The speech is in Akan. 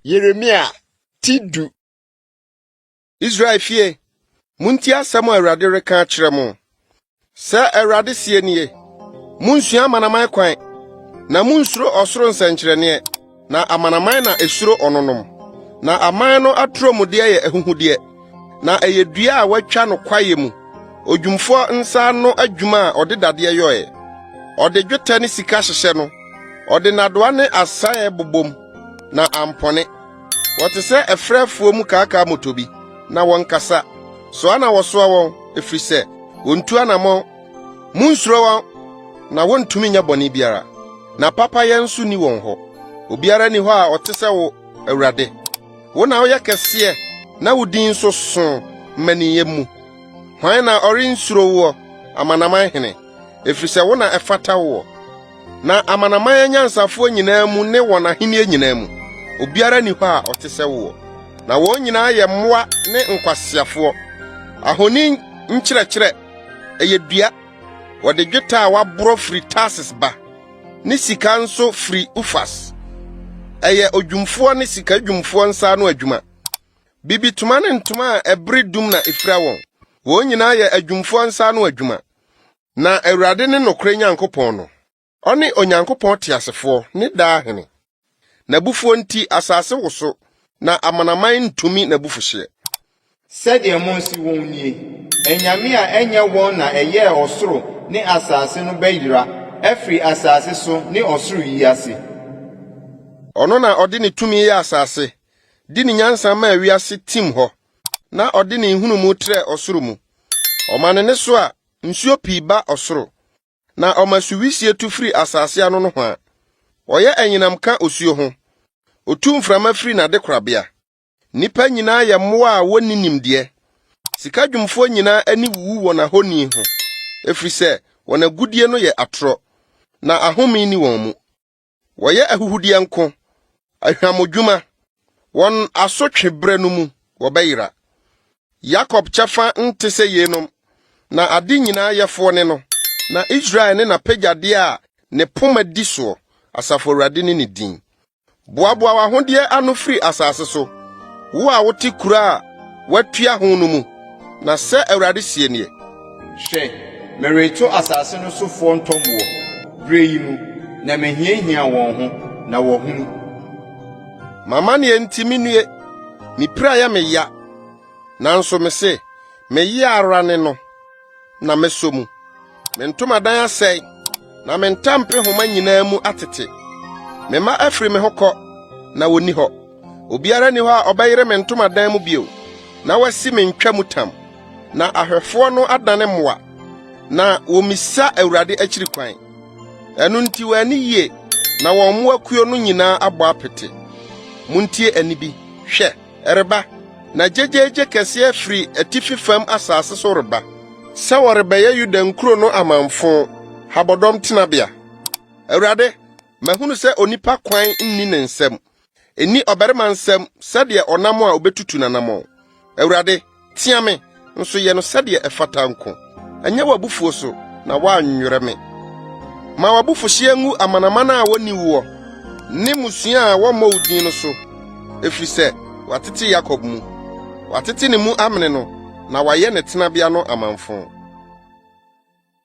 Yeremia ti du. Israel fie, muntie asɛm a Awurade reka akyerɛ mo. Sɛ Awurade seɛ nie, Munnsua amanaman kwan, na munnsuro ɔsoro nsɛnkyerɛnneɛ, na amanaman na esuro ɔnonom. Na aman no atorɔmudeɛ yɛ ahuhudeɛ, na ɛyɛ dua a wɔatwa no kwaeɛ mu, odwumfoɔ nsa ano adwuma a ɔde dadeɛ yɔeɛ. Ɔde dwetɛ ne sika hyehyɛ no, ɔde nnadewa ne asaeɛ bobɔ mu, na ampɔne. Wɔte sɛ ɛferɛ afuo mu kaakaamotobi, na wɔnkasa. Soa na wɔsoa wɔn, ɛfiri sɛ wɔntu anammɔn. Munnsuro wɔn, na wɔntumi nyɛ bɔne biara, na papayɛ nso nni wɔn hɔ. Obiara nni hɔ a ɔte sɛ wo, Awurade. Wo na woyɛ kɛseɛ na wo din nso so mmaninyɛ mu. Hwan na ɔrensuro woɔ, amanaman hene? Ɛfiri sɛ wo na ɛfata woɔ. Na amanaman anyansafoɔ nyinaa mu ne wɔn ahenni nyinaa mu, obiara nni hɔ a ɔte sɛ woɔ. Na wɔn nyinaa yɛ mmoa ne nkwaseafoɔ. Ahoni nkyerɛkyerɛ, ɛyɛ dua. Wɔde dwetɛ a wɔaborɔ firi Tarsis ba, ne sika nso firi Ufas. Ɛyɛ odwumfoɔ ne sikadwumfoɔ nsa ano adwuma. Bibitoma ne ntoma a ɛbere dum na efira wɔn. Wɔn nyinaa yɛ adwumfoɔ nsa ano adwuma. Na Awurade ne nokorɛ Nyankopɔn no. Ɔne Onyankopɔn teasefoɔ ne daa Hene. N'abufuo nti asase woso, na amanaman ntumi n'abufuhyeɛ. Sɛdeɛ monse wɔn nie, Anyame a ɛnyɛ wɔn na ɛyɛɛ ɔsoro ne asase no bɛyera afiri asase so ne ɔsoro yi ase. Ɔno na ɔde ne tumi yɛɛ asase, de ne nyansa maa wiase tim hɔ, na ɔde ne nhunumu trɛɛ ɔsoro mu. Ɔma ne nne so a, nsuo pii ba ɔsoro, na ɔma suwisie tu firi asase ano nohoa. Ɔyɛ anyinam ka osuo ho, otu mframa firi n'adekorabea. Nnipa nyinaa yɛ mmoa a wɔnni nimdeɛ. Sikadwumfoɔ nyinaa ani wuwu wɔn ahoni ho, ɛfiri sɛ wɔn agudeɛ no yɛ atorɔ, na ahome nni wɔn mu. Wɔyɛ ahuhudeɛ nko, ahwammɔdwuma. Wɔn asotweberɛ no mu, wɔbɛyera. Yakob kyɛfa nte sɛ yeinom, na ade nyinaa yɛfoɔ ne no, na Israel ne n'apɛgyadeɛ a ne poma di soɔ, Asafo Awurade ne ne din. Boaboa w'ahodeɛ ano firi asase so, wo a wote kuro a wɔatua ho no mu, na sɛ Awurade seɛ nie. Hwɛ, mereto asase no sofoɔ ntɔmmoɔ, berɛ yi mu, na mahiahia wɔn ho, na wɔahunu. M'amanneɛ nti minnue! Me pira yɛ me ya! Nanso mise, Me yea ara ne no, na mɛsɔ mu. Me ntomadan asɛe, na me ntampehoma nyinaa mu atete. Me mma afiri me ho kɔ, na wonni hɔ. Obiara nni hɔ a ɔbɛyere me ntomadan mu bio, na wasi me ntwamutam. Na ahwɛfoɔ no adane mmoa, na wommisa Awurade akyiri kwan. Ɛno nti wɔanni yie, na wɔn mmoakuo no nyinaa abɔ apete. Muntie ɛnne bi! Hwɛ! Ɛreba! Na gyegyeegye kɛseɛ firi atifi fam asase so reba, sɛ wɔrebɛyɛ Yuda nkuro no amamfo, habɔdɔm tenabea. Awurade, mahunu sɛ onipa kwan nni ne nsam, Enni ɔbarima nsam sɛdeɛ ɔnam a obetutu n'anammɔn. Awurade, tea me, nso yɛ no sɛdeɛ ɛfata nko. Ɛnyɛ w'abufuo so, na woannwerɛ me. Ma w'abufuhyeɛ ngu amanaman a wɔnni woɔ, ne mmusua a wɔmmɔ wo din no so, ɛfiri sɛ wɔatete Yakob mu. Wɔatete ne mu amene no, na wɔayɛ ne tenabea no amamfõ.